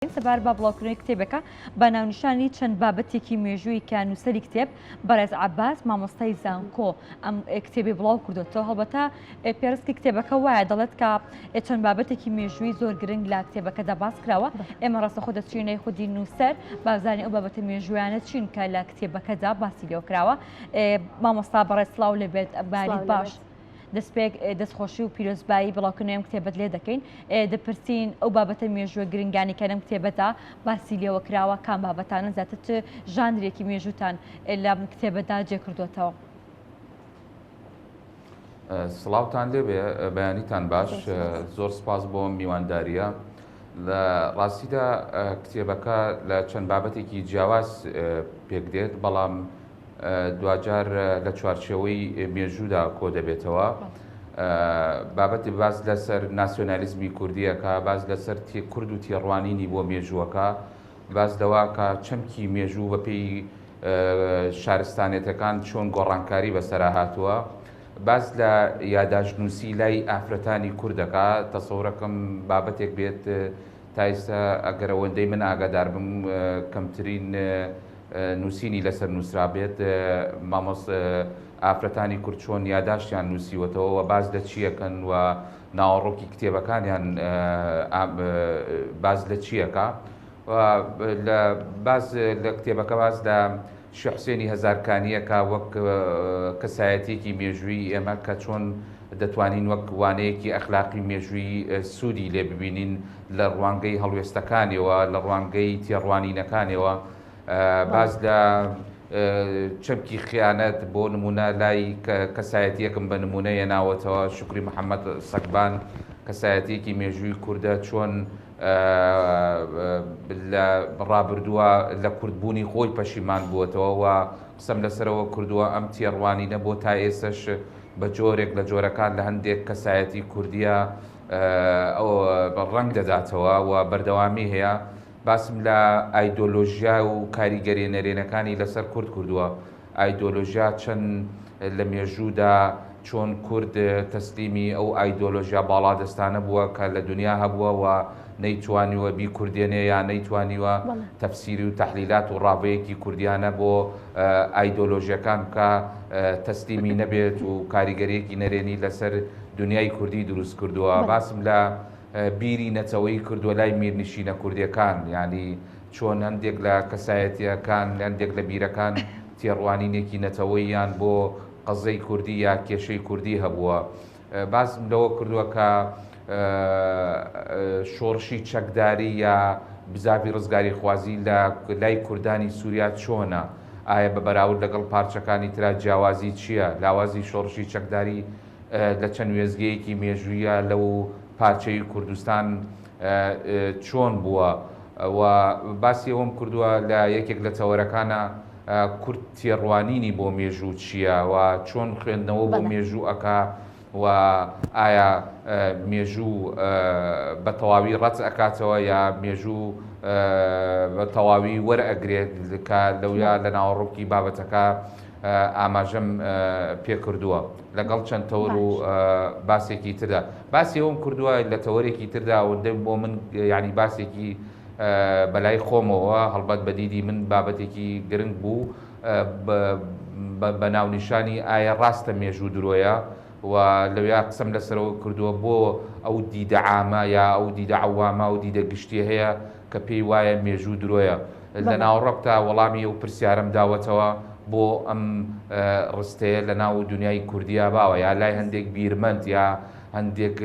سەبارەت بە بڵاوکردنەوەی کتێبەکە بە ناونیشانی چەند بابەتێکی مێژووی کە نووسەری کتێب بەڕێز عەباس مامۆستای زانکۆ ئەم کتێبی بڵاو کردوێتەوە. هەڵبەتە پێرسکی کتێبەکە وایە دەڵێت کە چەند بابەتێکی مێژووی زۆر گرنگ لە کتێبەکەدا باس کراوە. ئێمە ڕاستەخۆ دەچینە خودی نووسەر بازانی ئەو بابەتە مێژوویانە چین کە لە کتێبەکەدا باسی لێوە کراوە. مامۆستا بەڕێز سڵاو لێبێت، باری باش. دەستپێک دەستخۆشی و پیرۆزبایی بڵاوکردنەوەی ئەم کتێبەت لێ دەکەین. دەپرسین ئەو بابەتە مێژووە گرنگانی کە لەم کتێبەدا باسی لێوە کراوە کام بابەتانن، زیاتر چ ژانرێکی مێژووتان لەم کتێبەدا جێ کردووەتەوە؟ سڵاوتان لێبێ، بەیانیتان باش. زۆر سپاس بۆ میوانداریە. لە ڕاستیدا کتێبەکە لە چەند بابەتێکی جیاواز پێک دێت، بەڵام دواجار لە چوارچێوەی مێژوودا کۆ دەبێتەوە. بابەتی باس لەسەر ناسیۆنالیزمی کوردیەکە، باس لەسەر کورد و تێڕوانینی بۆ مێژووەکە، باس لەوە کە چەمکی مێژوو بەپێی شارستانێتەکان چۆن گۆڕانکاری بەسەرا هاتووە، باس لە یاداشتنووسی لای ئافرەتانی کوردەکە، تەسەورەکەم بابەتێک بێت تا ئیستا ئەگەر ئەوەندەی من ئاگادار بم کەمترین نووسینی لەسەر نووسرابێت، مامۆس ئافرەتانی کورد چۆن یاداشتیان نووسیوەتەوە و باس لە چییەکەن و ناوەڕۆکی کتێبەکانیان باس لە چییەکە. لە باس لە کتێبەکە باس لە شێخ حوسێنی هەزارکانییەکە وەک کەسایەتیەکی مێژوویی ئێمە کە چۆن دەتوانین وەک وانەیەکی ئەخلاقی مێژوویی سوودی لێ ببینین لە ڕوانگەی هەڵوێستەکانیەوە، لە ڕوانگەی تێڕوانینەکانیەوە. باس لە چەمکی خیانەت بۆ نمونە لای کەسایەتیەکم بە نمونە هێناوەتەوە، شوکری محەممەد سەگبان کەسایەتیەکی مێژووی کوردە چۆن لە ڕابردووە لە کوردبوونی خۆی پەشیمان بووەتەوە و قسەم لەسەرەوە کردووە. ئەم تێڕوانینە بۆ تا ئێستەش بە جۆرێک لە جۆرەکان لە هەندێک کەسایەتی کوردیە ڕەنگ دەداتەوە و بەردەوامی هەیە. باسم لە ئایدۆلۆژیا و کاریگەریە نەرێنەکانی لەسەر کورد کردووە. ئایدۆلۆژیا چەند لە مێژوودا چۆن کورد تەسلیمی ئەو ئایدۆلۆژیا باڵادەستانە بووە کە لە دنیا هەبووە و نەیتوانیوە بیکوردێنێ یا نەیتوانیوە تەفسیری و تەحلیلات و ڕاڤەیەکی کوردیانە بۆ ئایدۆلۆژیەکان بکا، تەسلیمی نەبێت و کاریگەریەکی نەرێنی لەسەر دنیای کوردی دروست کردووە. باسم لە بیری نەتەوەیی کردووە لای میرنشینە کوردیەکان، یانی چۆن هەندێک لە کەسایەتیەکان، هەندێک لە بیرەکان تێڕوانینێکی نەتەوەییان بۆ قەزەی کوردی یا کێشەی کوردی هەبووە. باسم لەوە کردووە کە شۆڕشی چەکداری یا بزاڤی ڕزگاریخوازی لە لای کوردانی سووریا چۆنە؟ ئایا بە بەراورد لەگەڵ پارچەکانی ترا جیاوازی چییە؟ لاوازی شۆڕشی چەکداری لە چەند وێستگەیەکی مێژوویە لەو پارچەی کوردستان چۆن بووە؟ و باسی ئەوەم کردووە لە یەکێک لە تەوەرەکانە کورد تێڕوانینی بۆ مێژوو چییە و چۆن خوێندنەوە بۆ مێژوو ئەکا و ئایا مێژوو بە تەواوی ڕەت ئەکاتەوە یا مێژوو بە تەواوی وەرئەگرێت کە لەویا لە ناوەڕۆکی بابەتەکە ئاماژەم پێکردووە لەگەڵ چەند تەوەر و باسێکی تردا. باسی ئەوم کردووە لە تەوەرێکی تردا ئەوەندە بۆ من یعنی باسێکی بەلای خۆمەوە هەڵبەت بە دیدی من بابەتێکی گرنگ بوو بە ناونیشانی ئایا ڕاستە مێژوو درۆیە و لەویا قسەم لەسەرەوە کردووە بۆ ئەو دیدە عامە یا ئەو دیدە عەوامە ئەو دیدە گشتیە هەیە کە پێی وایە مێژوو درۆیە. لە ناوەڕۆکدا وەڵامی ئەو پرسیارەم داوەتەوە بۆ ئەم ڕستەیە لە ناو دنیای کوردیا باوە یا لای هەندێک بیرمەند یا هەندێک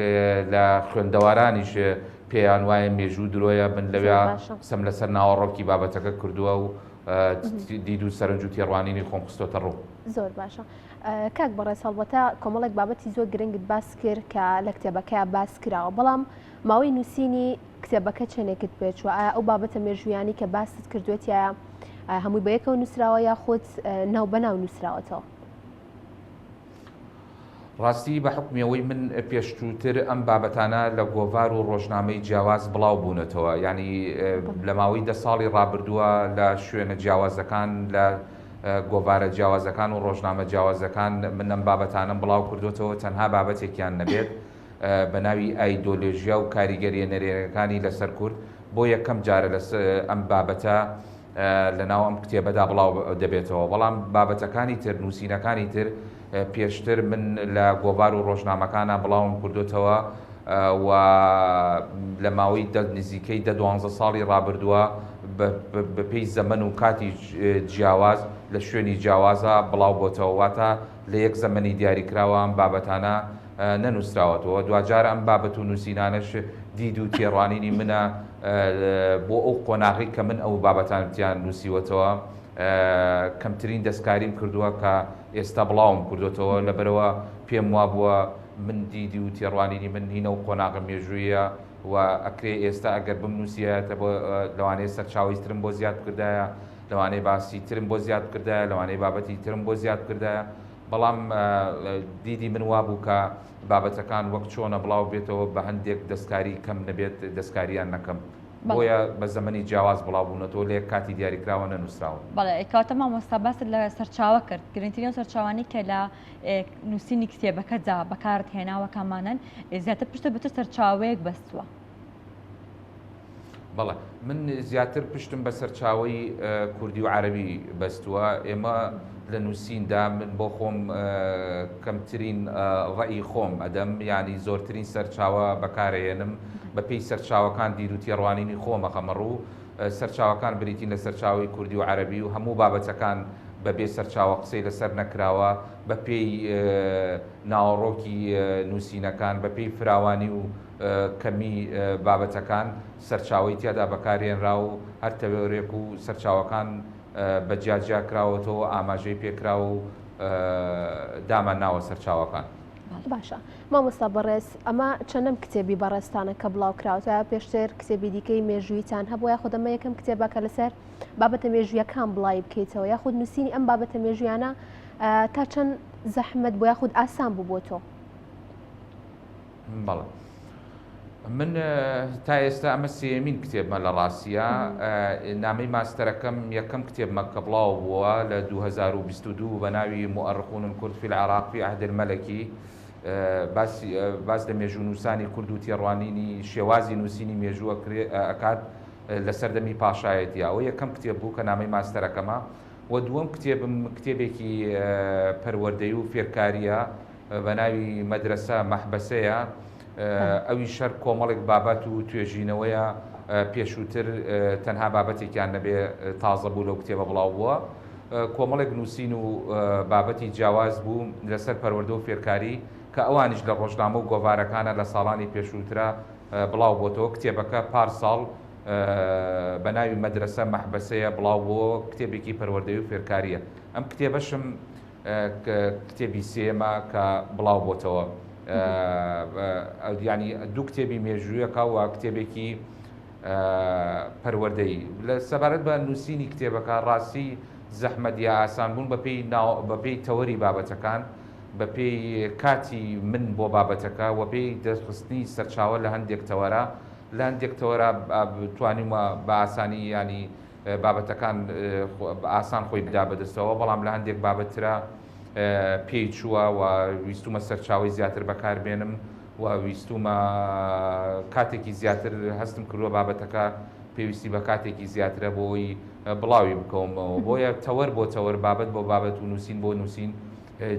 لە خوێندەوارانیش پێیان وایە مێژوو درۆیە. من لەویا قسەم لەسەر ناوەڕۆکی بابەتەکە کردووە و دید و سەرنج و تێڕوانینی خۆم خستۆتە ڕوو. زۆر باشە کاک بەڕێز، هەڵبەتە کۆمەڵێک بابەتی زۆر گرنگت باس کرد کە لە کتێبەکەیا باس کراوە، بەڵام ماوەی نووسینی کتێبەکە چەندێکت پێچووە؟ ئایا ئەو بابەتە مێژوویانی کە باست کردووە تیایا هەمووی بەیەکەوە نووسراوە یاخود ناو بەناو نووسراوەتەوە؟ ڕاستی بە حوکمی ئەوەی من پێشتووتر ئەم بابەتانە لە گۆڤار و ڕۆژنامەی جیاواز بڵاو بوونەتەوە، یانی لە ماوەی دە ساڵی ڕابردووە لە شوێنە جیاوازەکان لە گۆڤارە جیاوازەکان و ڕۆژنامە جیاوازەکان من ئەم بابەتانەم بڵاو کردووەتەوە، تەنها بابەتێکیان نەبێت بە ناوی ئایدۆلۆژیا و کاریگەرییە نەرێنەکانی لەسەر کورد. بۆ یەکەم جارە لە ئەم بابەتە لە ناو ئەم کتێبەدا بڵاو دەبێتەوە بەڵام بابەتەکانی تر نووسینەکانی تر پێشتر من لە گۆڤار و ڕۆژنامەکانە بڵاوم کردوتەوە و لە ماوەی دە نزیکەی دە دوانزە ساڵی ڕابردووە بەپێی زەمەن و کاتی جیاواز لە شوێنی جیاوازە بڵاو بۆتەوە واتە لە یەک زەمەنی دیاریکراوە ئەم بابەتانە نەنووسراوەتەوە دواجار ئەم بابەت و نووسینانەش دید و تێڕوانینی منە بۆ ئەو قۆناغی کە من ئەو بابەتانتیان نووسیوەتەوە کەمترین دەستکاریم کردووە کە ئێستا بڵاوم کردوێتەوە لەبەرەوە پێم وابووە من دیدی و تێڕوانینی من هینە و قۆناغە مێژوویە و ئەکرێ ئێستا ئەگەر بمنووسیایەتە بۆ لەوانەیە سەرچاوەی ترم بۆ زیاد بکردایە لەوانەیە باسی ترم بۆ زیاد بکردایە لەوانەیە بابەتی ترم بۆ زیاد بکردایە بەڵام دیدی من وابوو کە بابەتەکان وەک چۆنە بڵاو بێتەوە بە هەندێک دەستکاری کەم نەبێت دەستکاریان نەکەم بۆیە بە زەمەنی جیاواز بڵاو بوونەتەوە لە یەک کاتی دیاریکراوە نەنووسراون. بەڵێ کەواتە مامۆستا باست لە سەرچاوە کرد گرنگترین ئەو سەرچاوانەی کە لە نووسینی کتێبەکەدا بەکارت هێناوە کامانەن زیاتر پشتت بە چ سەرچاوەیەک بەستووە؟ بەڵێ من زیاتر پشتم بە سەرچاوەی کوردی و عەرەبی بەستووە ئێمە لە نووسیندا من بۆ خۆم کەمترین ڕەئی خۆم ئەدەم یانی زۆرترین سەرچاوە بەکارەیەنم بە پێی سەرچاوەکان دید و تێڕوانینی خۆم ئەخەمە ڕوو سەرچاوەکان بریتین لە سەرچاوەی کوردی و عەرەبی و هەموو بابەتەکان بە بێ سەرچاوە قسەی لەسەر نەکراوە بە پێی ناوەڕۆکی نووسینەکان بە پێی فراوانی و کەمی بابەتەکان سەرچاوەی تیادا بەکارهێنرا و هەر تەوەرێک و سەرچاوەکان بە جیا جیا کراوەتەوە ئاماژەی پێکراوە و دامان ناوە سەرچاوەکان. باشە مامۆستا بەڕێز ئەمە چەندەم کتێبی بەڕێزتانە کە بڵاو کراوەتەوە پێشتر کتێبی دیکەی مێژوویتان هەبوو یاخود ئەمە یەکەم کتێبە کە لەسەر بابەتە مێژوویەکان بڵاوی بکەیتەوە یاخود نووسینی ئەم بابەتە مێژوویانە تا چەند زەحمەت بۆ یاخود ئاسان بوو بۆ تۆ؟ بەڵێ من تا ئێستا ئەمە سێمین کتێبمە لە ڕاستە نامەی ماستەرەکەم یەکەم کتێبمە کە بڵاو بووە لە 2022 بە ناوی مؤرخون الکرد في العراق في عهد الملكي باس لە مێژوونووسانی کورد و تێڕوانینی شێوازی نووسینی مێژووە ئەکات لە سەردەمی پاشایەتی ئەوە یەکەم کتێب بوو کە نامەی ماستەرەکەمە و دووەم کتێبم کتێبێکی پەروەردەی و فێرکاریە بە ناوی مەدرەسە مەحبەسەیە ئەویش هەر کۆمەڵێک بابەت و توێژینەوەیە پێشووتر تەنها بابەتێکیان نەبێ تازە بوو لەو کتێبە بڵاو بووە کۆمەڵێک نووسین و بابەتی جیاواز بوو لەسەر پەروەردە و فێرکاری کە ئەوانیش لە ڕۆژنامە و گۆڤارەکانە لە ساڵانی پێشووترا بڵاو بۆتەوە کتێبەکە پار ساڵ بە ناوی مەدرەسە مەحبەسەیە بڵاو بووە کتێبێکی پەروەردەی و فێرکاریە ئەم کتێبەشم کتێبی سێیەمە کە بڵاو بۆتەوە ینی دوو کتێبی مێژوویەکە و کتێبێکی پەروەردەیی لە سەبارەت بە نووسینی کتێبەکە ڕاستی زەحمەت یا ئاسان بوون بەپێی بەپێی تەوەری بابەتەکان بەپێی کاتی من بۆ بابەتەکە و پێی دەستخستنی سەرچاوە لە هەندێک تەوەرە لە هەندێک تەوەرە توانیومە بە ئاسانی ینی بابەتەکان ئاسان خۆی بدا بەدەستەوە، بەڵام لە هەندێک بابەت ترا پێی چووە و ویستومە سەرچاوەی زیاتر بەکاربێنم و ویستومە کاتێکی زیاتر هەستم کردووە بابەتەکە پێویستی بە کاتێکی زیاترە بۆی بڵاوی بکەومەوە بۆیە تەوەر بۆ تەوەر بابەت بۆ بابەت و نووسین بۆ نووسین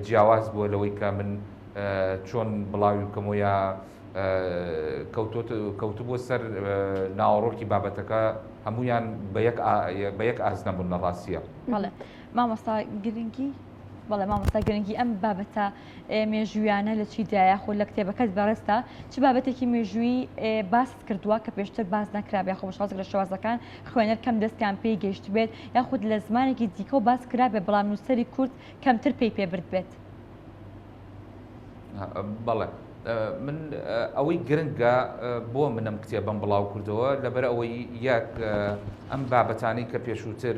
جیاواز بووە لەوەی کە من چۆن بڵاوی بکەمەوە یا کەوتبووە سەر ناوەڕۆکی بابەتەکە هەمویان بە یەک ئاست نەبوون لە ڕاستیە. بەڵێ مامۆستا گرنگی بەڵێ مامۆستا گرنگی ئەم بابەتە مێژوویانە لە چیدایە یاخود لە کتێبەکەت بەڕێزتا چ بابەتێکی مێژوویی باست کردووە کە پێشتر باس نەکرابێ یاخۆ بە شێوازێک لە شێوازەکان خوێنەر کەم دەستیان پێی گەیشتبێت یاخود لە زمانێکی دیکەوە باس کرابێت بەڵام نووسەری کورد کەمتر پێی پێ برد بێت؟ بەڵێ من ئەوەی گرنگە بۆ منم کتێبم بڵاو کردەوە لەبەر ئەوەی یەک ئەم بابەتانی کە پێشووتر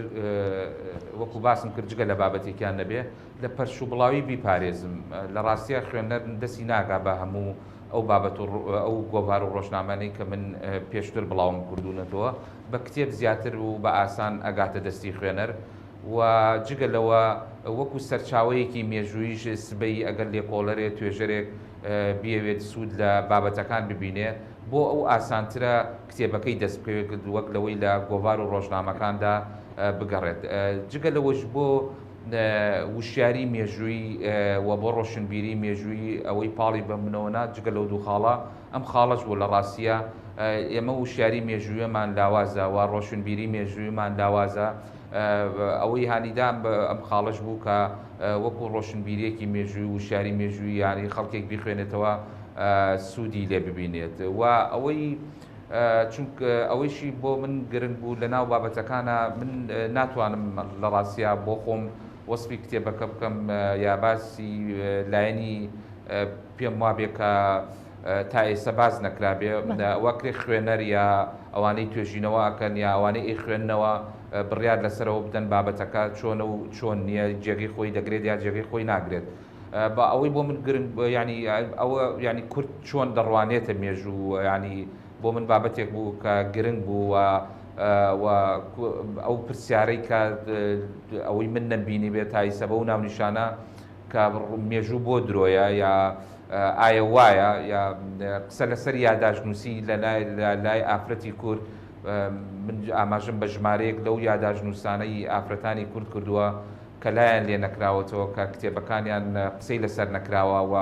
وەکو باسم کرد جگە لە بابەتێکیان نەبێ لە پەرش و بڵاوی بیپارێزم لە ڕاستە خوێنەر دەستی ناگا بە هەموو ئەو بابەت و ئەو گۆڤار و ڕۆژنامانەی کە من پێشتر بڵاوم کردوونەتەوە بە کتێب زیاتر و بە ئاسان ئەگاتە دەستی خوێنەر و جگە لەوە وەکو سەرچاوەیەکی مێژووییش سبەی ئەگەر لێکۆڵەرێ، توێژەرێک بیەوێت سوود لە بابەتەکان ببینێ، بۆ ئەو ئاسانترە کتێبەکەی دەست بکەوێت وەک لەوەی لە گۆڤار و ڕۆژنامەکاندا بگەڕێت. جگە لەوەش بۆ وشیاری مێژووی و بۆ ڕۆشنبیری مێژووی ئەوەی پاڵی بە منەوە نا جگە لەو دوو خاڵە ئەم خاڵەش بوو لە ڕاستیە ئێمە وشیاری مێژوویەمان لاوازە و ڕۆشنبیری مێژوویمان لاوازە ئەوەی هانیدام بە ئەم خاڵەش بوو کە وەکو ڕۆشنبیریەکی مێژووی وشیاری مێژووی یاری خەڵکێک بیخوێنێتەوە سوودی لێ ببینێت و ئەوەی چونکە ئەوەیشی بۆ من گرنگ بوو لە ناو بابەتەکانە من ناتوانم لە ڕاستیا بۆ خۆم وەسفی کتێبەکە بکەم یا باسی لایەنی پێم وابێ کە تا ئێستا باس نەکرابێ وەکرێ خوێنەر یا ئەوانەی توێژینەوە ئەکەن یا ئەوانەی ئەیخوێننەوە بڕیار لەسەرەوە بدەن بابەتەکە چۆنە و چۆن نییە جێگەی خۆی دەگرێت یا جێگەی خۆی ناگرێت. بە ئەوەی بۆ من گرنگ ینی ئەوە ینی کورد چۆن دەڕوانێتە مێژوو ینی بۆ من بابەتێک بوو کە گرنگ بوو و ئەو پرسیارەی کە ئەوەی من نەمبینی بێت تا ئیسە بەو ناونیشانە کە مێژوو بۆ درۆیە یا ئایا وایە یا قسە لەسەر یاداشتنووسی لە لای ئافرەتی کورد من ئاماژم بە ژمارەیەک لەو یاداشتنووسانەی ئافرەتانی کورد کردووە کە لایان لێ نەکراوەتەوە کە کتێبەکانیان قسەی لەسەر نەکراوە و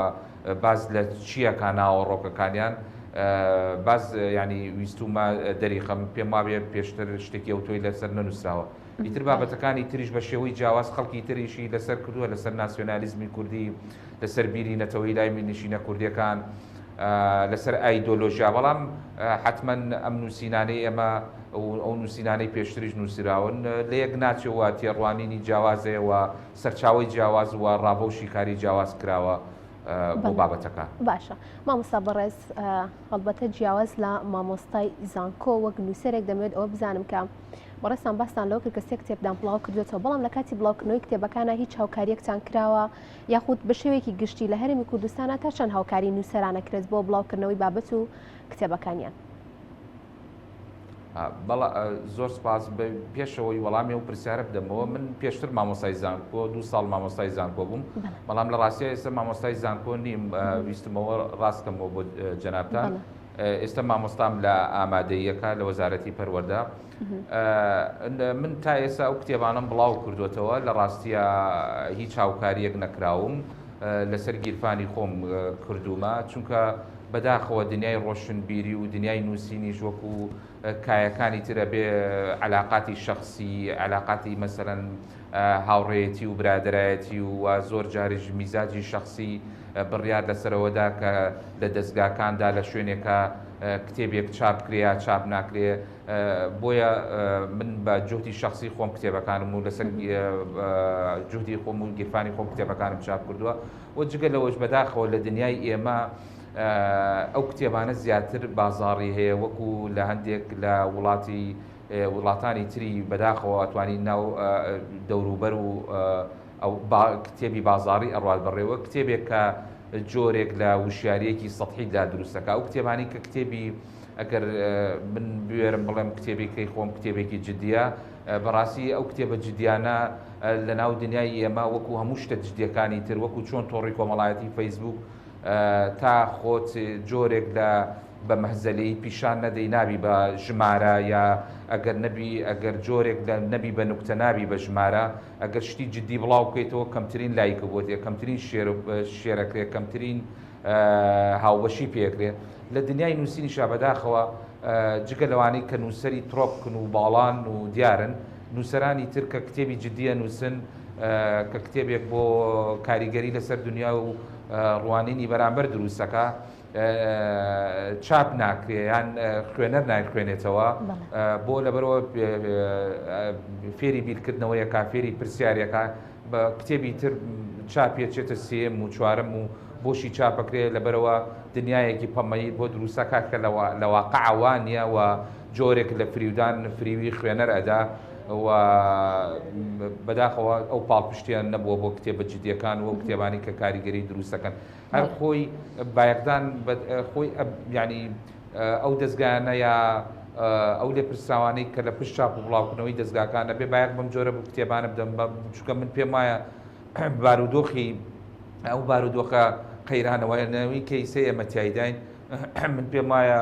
باس لە چییەکە ناوەڕۆکەکانیان باز ینی ویستومە دەریخەم پێم وابێ پێشتر شتێکی ئەوتۆی لەسەر نەنووسراوە ئیتر بابەتەکانی تریش بە شێوەی جیاواز خەڵکی تریشی لەسەر کردووە لەسەر ناسیۆنالیزمی کوردی لەسەر بیری نەتەوەی لای میرنشینە کوردیەکان لەسەر ئایدۆلۆژیا بەڵام حتمما ئەم نووسینانەی ئێمە ئەو نووسینانەی پێشتریش نووسراون لە یەک ناچەوە تێڕوانینی جیاوازەیە و سەرچاوەی جیاواز و ڕاڤە و شیکاری جیاواز کراوە بۆ بابەتەکان. باشە مامۆستا بەڕێز هەڵبەتە جیاواز لە مامۆستای زانکۆ وەک نووسەرێک دەمەوێت ئەوە بزانم کە بەڕێزتان باستان لەوە کرد کە سێ کتێبتان بڵاو کردوێتەوە بەڵام لە کاتی بڵاوکردنەوەی کتێبەکانە هیچ هاوکاریەکتان کراوە یاخود بە شێوەیەکی گشتی لە هەرێمی کوردستانە تا چەند هاوکاری نووسەرانە کرێت بۆ بڵاوکردنەوەی بابەت و کتێبەکانیان؟ بەڵا زۆر سپاس پێشەوەی وەڵامی ئەو پرسیارە بدەمەوە من پێشتر مامۆستای زانکۆ دوو ساڵ مامۆستای زانکۆ بووم بەڵام لە ڕاستیا ئێستا مامۆستای زانکۆ نیم ویستمەوە ڕاستکەمەوە بۆ جەنابتان ئێستا مامۆستام لە ئامادەییەکە لە وەزارەتی پەروەردە من تا ئێستا ئەو کتێبانم بڵاو کردوێتەوە لە ڕاستیە هیچ هاوکاریەک نەکراوم لەسەر گیرفانی خۆم کردومە چونکە بەداخەوە دنیای ڕۆشنبیری و دنیای نووسینیش وەکو کایەکانی ترە بێ علاقاتی شخصی علاقاتی مەسەەن هاوڕێیەتی و برادەرایەتی و زۆر جاریش میزاجی شەخسی بڕیار لەسەرەوەدا کە لە دەزگاکاندا لە شوێنێکا کتێبێک چاپ کرێ یا چاپ ناکرێ بۆیە من بە جوهدی شەخسی خۆم کتێبەکانم و لەسەر جوهدی خۆم و گیرفانی خۆم کتێبەکانم چاپ کردووە و جگە لەوەش بەداخەوە لە دنیای ئێمە ئەو کتێبانە زیاتر بازاڕی هەیە وەکو لە هەندێک لە وڵاتی وڵاتانی تری بەداخەوە ئەتوانی ناو دەوروبەر و ئەو کتێبی بازاڕی ئەڕوات بەڕێوە کتێبێک کە جۆرێک لە وشیاریەکی سەحی لا دروستەکە ئەو کتێبانی کە کتێبی ئەگەر من بوێرم بڵێم کتێبێکی خۆم کتێبێکی جددیە بەڕاستی ئەو کتێبە جددیانە لە ناو دنیای ئێمە وەکو هەموو شتە جددیەکانی تر وەکو چۆن تۆڕی کۆمەڵایەتی فەیسبوک تا خۆت جۆرێک لە بە مەهزەلەیی پیشان نەدەی نابی بە ژمارە یا ئەگەر نەبی ئەگەر جۆرێک لە نەبی بە نوکتە نابی بە ژمارە ئەگەر شتی جدی بڵاو بکەیتەوە کەمترین لایک بۆ دێ کەمترین share share ئەکرێ کەمترین هاوبەشی پێکرێ لە دنیای نووسینیشا بەداخەوە جگە لەوانەی کە نووسەری ترۆپکن و باڵان و دیارن نووسەرانی تر کە کتێبی جدیە نووسن کە کتێبێک بۆ کاریگەری لەسەر دنیا و ڕوانینی بەرامبەر دروستەکە چاپ ناکرێ یان خوێنەر نایخوێنێتەوە بۆ لەبەرەوە فێری بیرکردنەوەیەکە فێری پرسیارەکە بە کتێبی تر چاپێچێتە سێم و چوارەم و بۆشی چاپەکرێ لەبەرەوە دنیایەکی پەمەیی بۆ دروستەکە کە لە واقعوانە و جۆرێک لە فریودان فریوی خوێنەر ئەدا و بەداخەوە ئەو پاڵپشتیان نەبووە بۆ کتێبە جدیەکان و کتێبانی کە کاریگەری دروستەکەن هەر خۆی بایەخدان خۆی یعنی ئەو دەزگایانە یا ئەو لێپرسراوانەی کە لە پشت چاپ و بڵاوکردنەوەی دەزگاکانە بێ بایەخ بەم جۆرە بۆ کتێبانە بدەم چونکە من پێم وایە بارودۆخی ئەو بارودۆخە قەیرانەوەنەوەی کە ئیسە ئێمە تیایداین من پێم وایە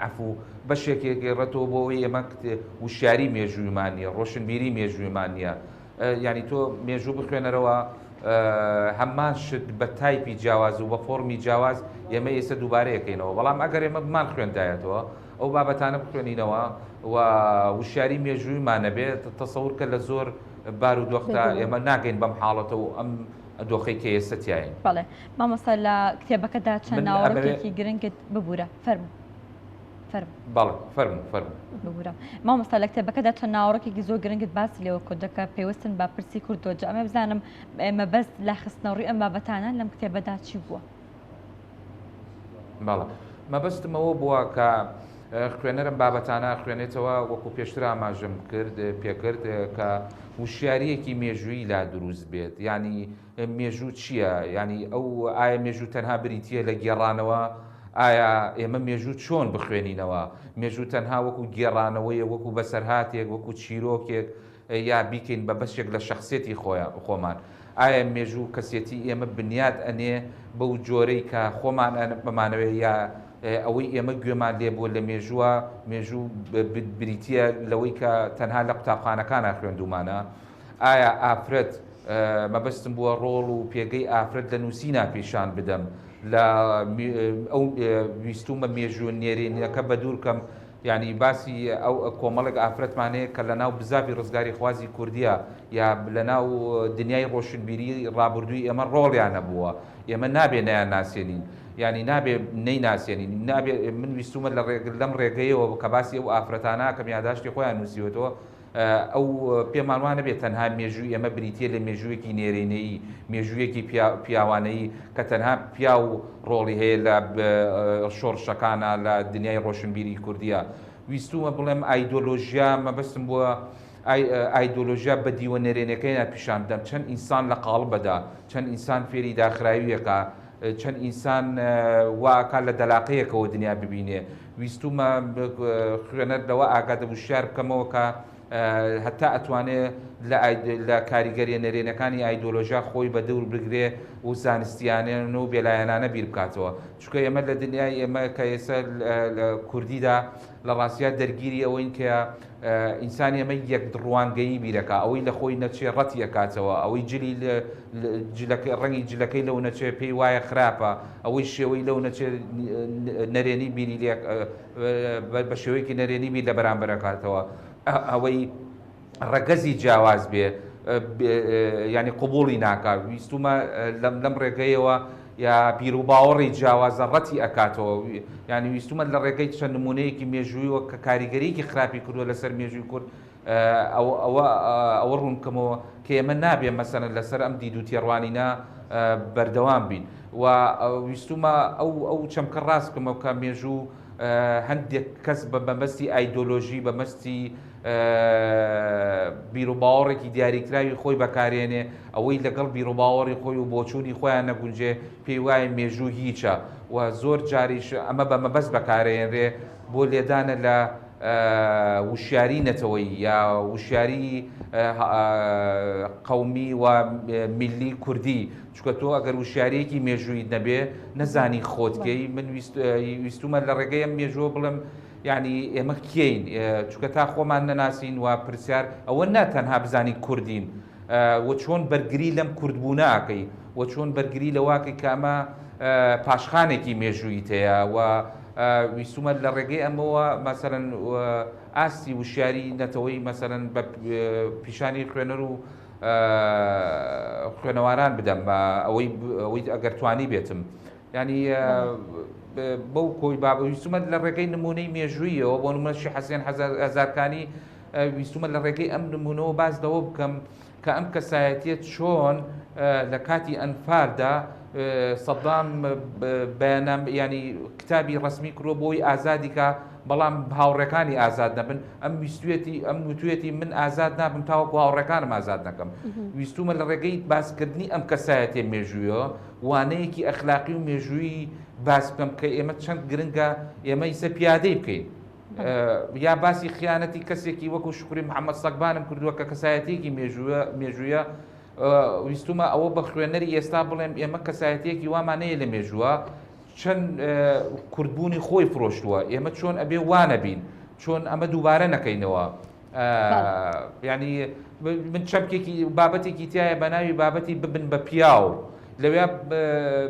عەفو بەشێک ئەگەڕێتەوە بۆ ئەوەی ئێمە وشیاری مێژوویمان نییە، ڕۆشنبیری مێژوویمان نییە. یانی تۆ مێژوو بخوێنەرەوە هەمان شت بە تایپی جیاواز و بە فۆڕمی جیاواز ئێمە ئێستا دووبارەیەکەینەوە، بەڵام ئەگەر ئێمە بمان خوێندایەتەوە ئەو بابەتانە بخوێنینەوە و وشیاری مێژوویمان نەبێت، تەسەور کە لە زۆر بارودۆخدا ئێمە ناگەین بەم حاڵەتە و ئەم دۆخەی کە ئێستا تیاین. بەڵێ مامۆستا لە کتێبەکەدا چەند ناوەڕۆکێکی گرنگت ببوورە فەرموو فەرموو. بەڵێ فەرموو فەرموو. ببوورە مامۆستا لە کتێبەکەدا چەند ناوەڕۆکێکی زۆر گرنگت باسی لێوە کردووە کە پەیوەستن بە پرسی کوردەوە، جا ئەمە بزانم مەبەست لە خستنەڕووی ئەم بابەتانە لەم کتێبەدا چی بووە؟ بەڵێ مەبەستم ئەوە بووە کە خوێنەرم بابەتانە خوێنێتەوە وەکو پێشتر ئاماژەم کرد پێکرد کە وشیاریەکی مێژوویی لا دروست بێت یعنی مێژوو چییە یعنی ئەو ئایا مێژوو تەنها بریتە لە گێڕانەوە ئایا ئێمە مێژوو چۆن بخوێنینەوە مێژوو تەنها وەکو گێڕانەوەیە وەکو بەسەرهاتێک وەکو چیرۆکێک یا بیکەین بە بەشێک لە شەخسیەتی خۆمان؟ ئایا مێژوو کەسێتی ئێمە بنیات ئەنێ بەو جۆرەی کە خۆمان بمانەوێ یا ئەوەی ئێمە گوێمان لێ بووە لە مێژووە مێژوو بریتییە لەوەی کە تەنها لە قوتابخانەکانە خوێندومانە؟ ئایا ئافرەت مەبەستم بووە ڕۆڵ و پێگەی ئافرەت لە نووسینا پیشان بدەم لە ئەو ویستومە مێژوو نێرینەکە بەدوور کەم یانی باسی ئەو کۆمەڵێک ئافرەتمان هەیە کە لەناو بزاڤی ڕزگاریخوازی کوردیە یا لەناو دنیای ڕۆشنبیری ڕابردووی ئێمە ڕۆڵیان هەبووە، ئێمە نابێ نەیانناسێنین، یانی نابێ نەیناسێنین، نابێ من ویستوومە لە ڕێگ لەم ڕێگەیەوە کە باسی ئەو ئافرەتانە ئەکەم یاداشتی خۆیان نووسیوەتەوە ئەو پێمان وا نەبێت تەنها مێژووی ئێمە بریتییە لە مێژوویەکی نێرینەیی، مێژوویەکی پیاوانەیی کە تەنها پیاو ڕۆڵی هەیە لە شۆڕشەکانا لە دنیای ڕۆشنبیری کوردییا. ویستوومە بڵێم ئایدۆلۆژیا مەبەستم بووە ئایدۆلۆژیا بە دیوە نەرێنەکەیان پیشان بدەم چەند ئینسان لە قاڵبەدا، چەند ئینسان فێری داخراوییەکە، چەند ئینسان وا ئەکا لە دەلاقەیەکەوە دنیا ببینێ. ویستوومە خوێنەر لەوە ئاگادە وشیار بکەمەوە کە هەتا ئەتوانێ لە کاریگەریە نەرێنەکانی ئایدۆلۆژیا خۆی بە دوور بگرێ و زانستیانە و بێلایەنانە بیر بکاتەوە. چونکە ئێمە لە دنیای ئێمە کە ئێستا لە کوردیدا لە ڕاستیا دەرگیری ئەوەین کە ئینسانی ئێمە یەک ڕوانگەیی بیرەکا، ئەوەی لە خۆی نەچێ ڕەتی ئەکاتەوە، ئەوەی جلی جلەکەی ڕەنگی جلەکەی لەو نەچێ پێی وایە خراپە، ئەوەی شێوەی لەو نەچێ نەرێنی بیری لێ بە شێوەیەکی نەرێنی بیر لە بەرامبەر ئەکاتەوە، ئەوەی ڕەگەزی جیاواز بێ ینی قوبوڵی ناکا. ویستومە لەم ڕێگەیەوە یا بیروباوەڕی جیاوازە ڕەتی ئەکاتەوە، یانی ویستومە لە ڕێگەی چەند نمونەیەکی مێژوویەوە کە کاریگەریەکی خراپی کردووە لەسەر مێژووی کورد ئەوە ئەوە ڕوون بکەمەوە کە ئێمە نابێ مەسەلەن لەسەر ئەم دید و تێڕوانینە بەردەوام بین و ویستومە ئەو ئەو چەمکە ڕاست بکەمەوە کە مێژوو هەندێک کەس بە مەبەستی ئایدۆلۆژی بە مەستی بیروباوەڕێکی دیاریکراوی خۆی بەکارێنێ، ئەوەی لەگەڵ بیروباوەڕی خۆی و بۆچوونی خۆیان نەگونجێ پێی وایە مێژوو هیچە و زۆر جاریش ئەمە بە مەبەست بەکارێنرێ بۆ لێدانە لە وشیاری نەتەوەیی یا وشیاری قەومی و میللی کوردی، چونکە تۆ ئەگەر وشیارییەکی مێژوویت نەبێ نەزانی خۆت کێی، من ویستومە لە ڕێگەی ئەم مێژووە بڵێم یانی ئێمە کێین؟ چونکە تا خۆمان نەناسین و پرسیار ئەوە نا تەنها بزانین کوردین و چۆن بەرگری لەم کوردبوونە ئەکەی و چۆن بەرگری لەوەکەی کە ئەمە پاشخانێکی مێژوویت هەیە و ویستومە لە ڕێگەی ئەمەوە مەسەلەن ئاستی وشیاری نەتەوەی مەسەلەن بە پیشانی خوێنەر و خوێنەواران بدەم ئەوەی ئەوەی ئەگەر توانی بێتم یانی بەو کۆی بابە ویستومە لە ڕێگەی نمونەی مێژوویەوە بۆ نمونە شێخ حەسێن هەزارکانی ویستومە لە ڕێگەی ئەم نمونەوە باس لەوە بکەم کە ئەم کەسایەتیە چۆن لە کاتی ئەنفالدا سەدام بەیاننام ینی کتابی ڕسمی کردووە بۆی ئازادیکە بەڵام هاوڕێکانی ئازاد نەبن ئەم ویستوێتی ئەم وتوێتی من ئازاد نابم تاوەکو هاوڕێکانم ئازاد نەکەم ویستومە لە ڕێگەی باسکردنی ئەم کەسایەتێ مێژوویەوە وانەیەکی ئەخلاقی و مێژوویی باس بکەم کە ئێمە چەند گرنگە ئێمە ئیسە پیادەی بکەین. یا باسی خیانەتی کەسێکی وەکو شکری محەممەد سەگبانم کردووە کە کەسایەتێکی مێژوویە ویستومە ئەوە بە خوێنەری ئێستا بڵێم ئێمە کەسایەتێکی وامانەیە لە مێژووە. چەند کوردبوونی خۆی فرۆشتووە ئێمە چۆن ئەبێ وانەبین چۆن ئەمە دووبارە نەکەینەوە ینی من چەمکێکی بابەتێکی تایە بە ناوی بابەتی ببن بە پیاو لەوێ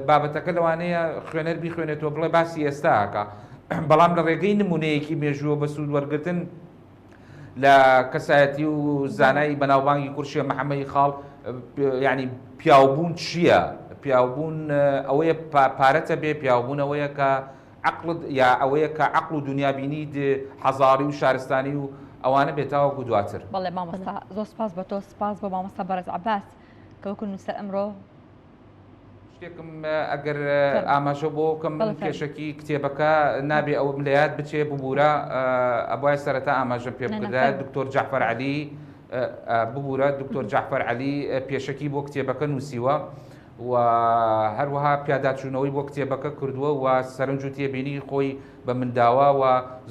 بابەتەکە لەوانەیە خوێنەر بیخوێنێتەوە بڵێ باسی ئێستاکە بەڵام لە ڕێگەی نمونەیەکی مێژووە بە سوود وەرگتن لە کەسایەتی و زانایی بەناوبانگی کورشێ محەممەدی خاڵ ینی پیاوبوون چییە؟ پیاوبوون ئەوەیە پارەتە بێ پیاوبوون ئەوەیە کە عقلت یا ئەوەیە کە عقل و دنیابینی حەزاری و شارستانی و ئەوانە بێت تاوەکو دواتر. بەڵێ مامۆستا زۆر سپاس بە تۆ سپاس بۆ مامۆستا بەڕێز عەباس کە وەکو نووسەر ئەمڕۆ شتێکم ئەگەر ئاماژە بۆ بکەم من پێشەکی کتێبەکە نابێ ئەوم لە یاد بچێ ببوورە ئەبای سەرەتا ئاماژەم پێ بکردایە دکتۆر جەعفەر عەلی ببوورە دکتۆر جەعفەر عەلی پێشەکی بۆ کتێبەکە نووسیوە و هەروەها پیاداچوونەوەی بۆ کتێبەکە کردووە و سەرنج و تێبینی خۆی بە من داوە و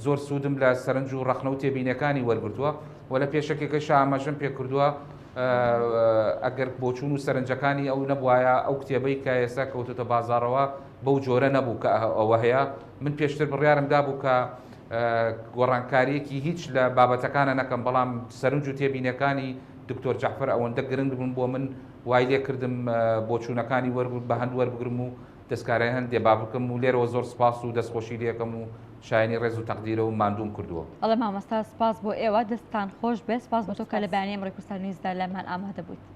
زۆر سوودم لە سەرنج و ڕەخنە و تێبینەکانی وەرگرتووە و لە پێشەکەکەشا ئاماژەم پێ کردووە ئەگەر بۆچوون و سەرنجەکانی ئەو نەبوایە ئەو کتێبەی کە ئێستا کەوتۆتە بازاڕەوە بەو جۆرە نەبوو کە ئەوە هەیە من پێشتر بڕیارم دابوو کە گۆڕانکاریەکی هیچ لە بابەتەکانە نەکەم بەڵام سەرنج و تێبینەکانی دکتۆر جەعفەر ئەوەندە گرنگ بوون بۆ من وای لێ کردم بۆچوونەکانی وەرگ بە هەند وەربگرم و دەستکارای هەندێ با بکەم و لێرەوە زۆر سپاس و دەستخۆشی لێکەم و شایەنی ڕێز و تەقدیرە و ماندووم کردووە. بەڵێ مامۆستا سپاس بۆ ئێوە دەستتان خۆش بێت سپاس بۆ تۆ کە لە بەیانی ئەمڕۆی کوردستان نیوزدا لامان ئامادە بوویت.